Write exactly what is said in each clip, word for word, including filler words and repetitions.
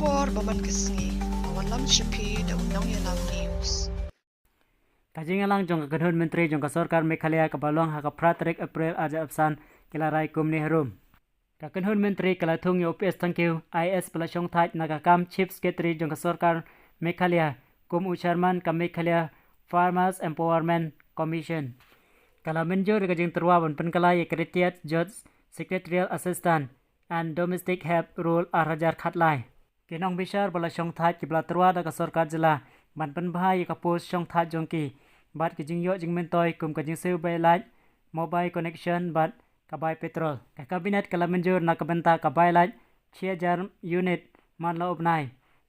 Por ba man ka sngi, awan lam shipi da u Nongïalam News. Ka jingïalang jong ka kynhun myntri jong ka sorkar Meghalaya kaba long ha ka phra tarik April arhajar arphew san ki la rai kumne harum. Ka kynhun myntri ka la thung ïa u P S Thangkhiew, I A S ba la shongthait na ka kam Chief Secretary jong ka sorkar Meghalaya, kum u chairman ka Meghalaya Farmers Empowerment Commission. Ka la mynjur ïa ka jingtyrwa ban pynkylla ïa ka retired Judge, Secretarial Assistant and Domestic Help Roll arhajar khatlai. Ki nongbishar ba la shongthait kiba la tyrwa da ka sorkar jylla ban pynbha ïa ka post shongthait jong ki, bad ki jingïoh jingmyntoi kum ka jingsiew bai light, mobile connection bad ka bai petrol. Ka cabinet ka la mynjur na ka bynta ka bai light shi hajar unit man la u bnai,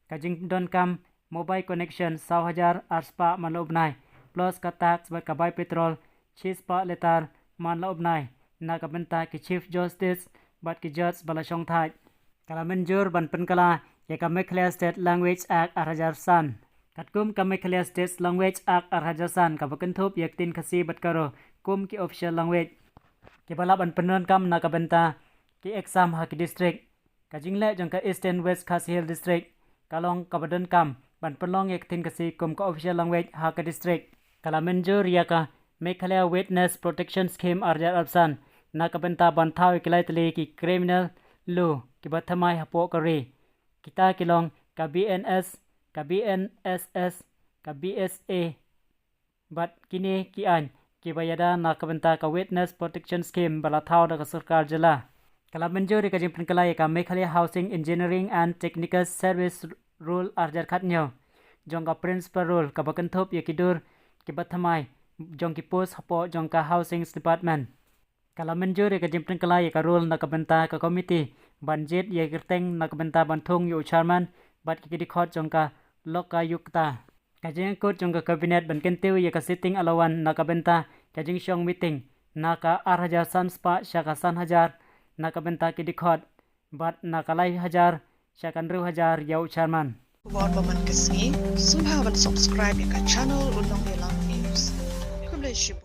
ka jingdonkam mobile connection saw hajar ar spah man la u bnai, plus ka tax bad ka bai petrol shi spah litar man la u bnai na ka bynta ki Chief Justice bad ki Judge ba la shongthait. Ka la mynjur ban pynkylla ïa ka Meghalaya State Language Act arhajar san. Katkum ka Meghalaya State Language Act arhajar san kaba kynthup ïa ka ktien Khasi bad Garo kum ki official language, kiba lah ban pyndonkam na ka bynta ki exam ha ki district. Ka jingleh jong ka Eastern West Khasi Hills District ka long kaba donkam ban pynlong ïa ka ktien Khasi kum ka official language ha ka district. Ka la mynjur ïa ka Meghalaya Witness Protection Scheme arhajar arphew san na ka bynta ban thaw ïa ki lai tylli ki criminal law kiba thymmai hapoh ka ri. Kita ki long ka B N S, ka B N S S, ka B S A, bad kine ki aiñ kiba ïada na ka bynta ka Witness Protection Scheme ba la thaw da ka sorkar jylla. Ka la mynjur ïa ka jingpynkylla ïa ka Meghalaya Housing Engineering and Technical Service Rule arhajar khathynñiew jong ka Principal Rule kaba kynthup ïa ki dur kiba thymmai jong ki post hapoh jong ka Housing Department. Ka la mynjur ïa ka jingpynkylla ïa ka rule na ka bynta ka committee ban jied ïa ka kyrteng na ka bynta ban thung ïa u chairman bad ki dkhot jong ka Lokayukta. Ka jingkut jong ka cabinet ban kyntiew ïa ka sitting allowance na ka bynta ka jingshong meeting na ka arhajar san spah sha ka san hajar na ka bynta ki dkhot, bad na ka lai hajar sha ka hynriew hajar ïa u chairman. Khubor ba man ka sngi, sngewbha ban subscribe ïa ka channel U Nongïalam News. Khublei shibun.